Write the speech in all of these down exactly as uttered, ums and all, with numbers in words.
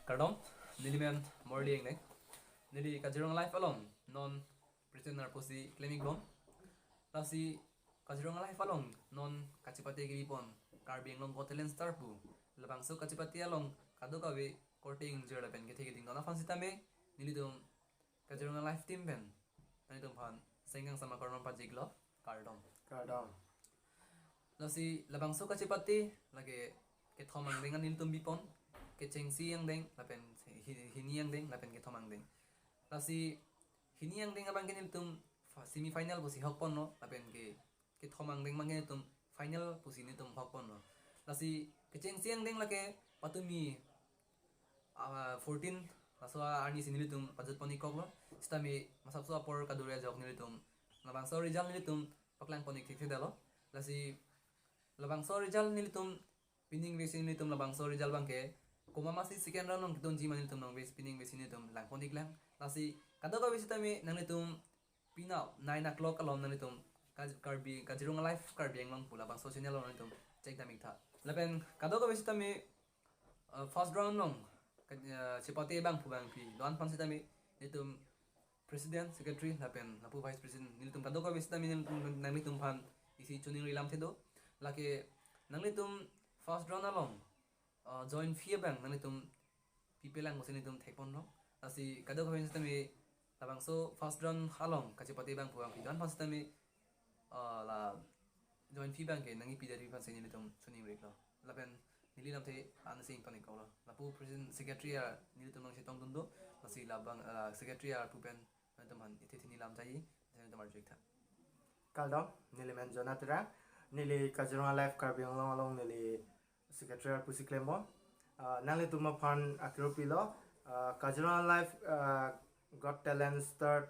Kardom, neli men Morli Engleng. Neli Kaziranga Live along non prisoner pusi klem-ikbom. Lasi Kaziranga Live along non kachepate kebipon Karbi Anglong Got Talent Star pu labangso kachepate along kadokave korte ingjir lapen kethe keding dona aphan sitame nelitum Kaziranga Live team pen nanglitum aphan senggang sama kardom pajirlo, kardom. Kardom. Lasi labangso kachepate lake kethom angdeng nelitum bipon, kechengsi angdeng lapen hi-, hini angdeng lapen kethom angdeng. Lasi hini angdeng abang ke nelitum fa-, semi final pusi hokponlo lapen ke kethom angdeng abang ke nelitum final pusi nelitum hokponlo. Lasi kechengsi angdeng lake patumi ah, fourteen laso arni si nelitum pajutpon-ikkoklo. Sitame masapso apor kadure ajok nelitum labangso result nelitum paklangpon-ik thekthedetlo. Lasi labangso result nelitum pining vesi nelitum labangso result abang ke komat masi second round along ketunji ma nelitum nang ves pining vesi nelitum langpon-iklang. Lasi kadokave sitame nanglitum pina nine o'clock along nanglitum Kaz-, Karbi, Kaziranga Live Karbi Anglong pu labangso channel along nanglitum check dam-iktha. Lapen kadokave sitame, uh, first round along ka-, uh, chepate bangphu bangphi do-an aphan sitame nelitum president, secretary lapen lapu vice president nelitum kadokave sitame nelitum nanglitum aphan isi choningri lamthe do. Lake nanglitum first round along, uh, join fee abang nanglitum pipelang pusi nelitum thekponlo. Lasi kadokave sitame labangso first round along kachepate bangphu bangphi do-an aphan sitame, uh, la join fee abang ke nangkepi det aphan si nelitum choningri-iklo. Lapen neli lamthe ansi ington-ikkoklo. Lapu president secretary ar nelitum nangchetongdun do. Lasi labang, uh, secretary ar pu pen nangtum aphan ithe thini lam chai, nangtum arju-iktha. Kardom, neli men Jonah Terang, neli Kaziranga Live Karbi Anglong along neli secretary pusi klembom. Ah, nanglitum aphan akiru pilo, ah, Kaziranga Live, ah, Got Talent Star,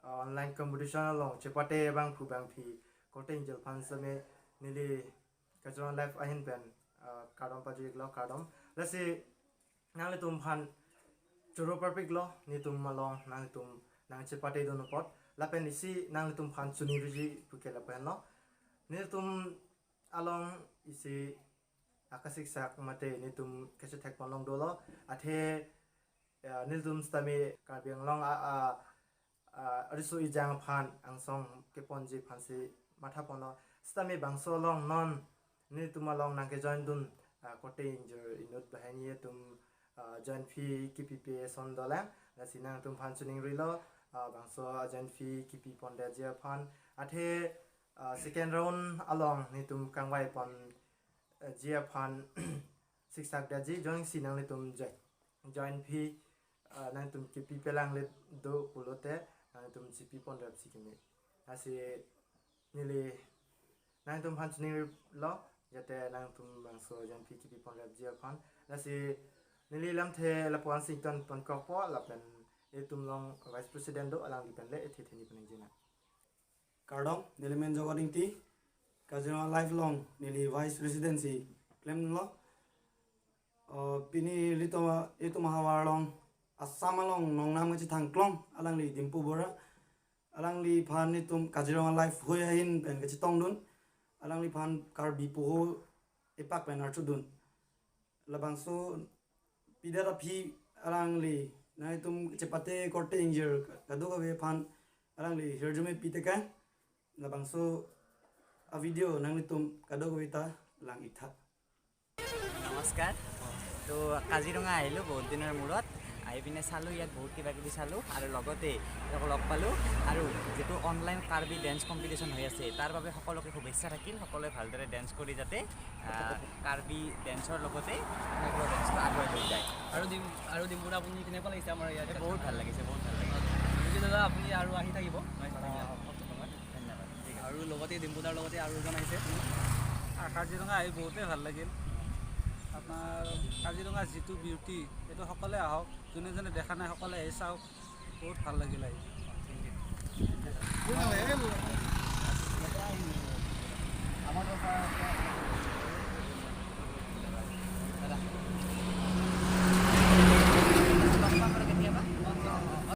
ah, online competition along chepate bangphu bangphi korte ingjir aphan sitame neli Kaziranga Live ahin pen, ah, kardom pajirlo, kardom. Lasi nanglitum aphan choro parpiklo, nelitum along nanglitum nangchepatedun apot. Lapen isi nanglitum aphan choningriji puke lapu henlo. Nelitum along isi akasiksak mate nelitum kachethekpon along dolo. Athe, ya, nelitum sitame Karbi Anglong a, a, a, riso ejang aphan angsong keponji aphansi mathaponlo. Sitame bangso along non nelitum along nangkejoindun, ah, korte ingjir inut banghini atum, ah, join fee kepipe ason dolang. Lasi nangtum aphan choningrilo, ah, bangso join fee kepipondetji aphan. Athe, ah, second round along nelitum kangvaipon, eh, ji aphan siksak detji, jongsi nanglitum join, join fee, ah, nangtum kepipelang le do pulote nangtum chepipon rap si keme. Lasi neli nangtum aphan choningrilo, jate nangtum bangso join fee kepipon rapji aphan. Lasi neli lamthe lapu-an si ingtonponkokpo, lapen itum along vice president do, alangli pen le ithe thini paningje nang. Kardom, neli men Jogot Ingti, Kaziranga Live along neli vice president si klemlo. Oh, pini ilitum, itum ahavar along Assam along nongnam kachethangklong alangli Dimpu Bora. Alangliphan itum Kaziranga Live hui ahin pen kachetongdun. Alangliphan Karbi poho epak pen archudun. Labangso pidet aphi alangli nangtum chepate korte ingjir kadokave aphan alangli hirjume piteka. Labangso a video nanglitum kadokave ta lang-iktha. নমস্কাৰ। তো কাজিৰঙা আহিলোঁ বহুত দিনৰ মূৰত, আহি পিনে চালোঁ, ইয়াত বহুত কিবা কিবি চালোঁ আৰু লগতে লগ, লগ পালোঁ। আৰু যিটো অনলাইন কাৰ্বি ডেন্স কম্পিটিশ্যন হৈ আছে, তাৰ বাবে সকলোকে শুভেচ্ছা থাকিল। সকলোৱে ভালদৰে ডেন্স কৰি যাতে, আহ, কাৰ্বি ডেন্সৰ লগতে সমগ্ৰ ডেন্সটো আগুৱাই লৈ যায়। আৰু ডিম-, আৰু ডিম্পুদা, আপুনি কেনেকুৱা লাগিছে আমাৰ ইয়াত? এ, বহুত ভাল লাগিছে, বহুত ভাল লাগিছে। গতিকে দাদা, আপুনি আৰু আহি থাকিব। হয়, হয়, হয়। ধন্যবাদ। ঠিক আছে। আৰু লগতে ডিম্পুদাৰ লগতে আৰু এজন আহিছে। আ, কাজিৰঙা আহি বহুতেই ভাল লাগিল। আপোনাৰ কাজিৰঙাৰ যিটো বিউটি, এইটো সকলোৱে আহক, যোনে যোনে দেখা নাই সকলোৱে আহি চাওক, বহুত ভাল লাগিল আহি।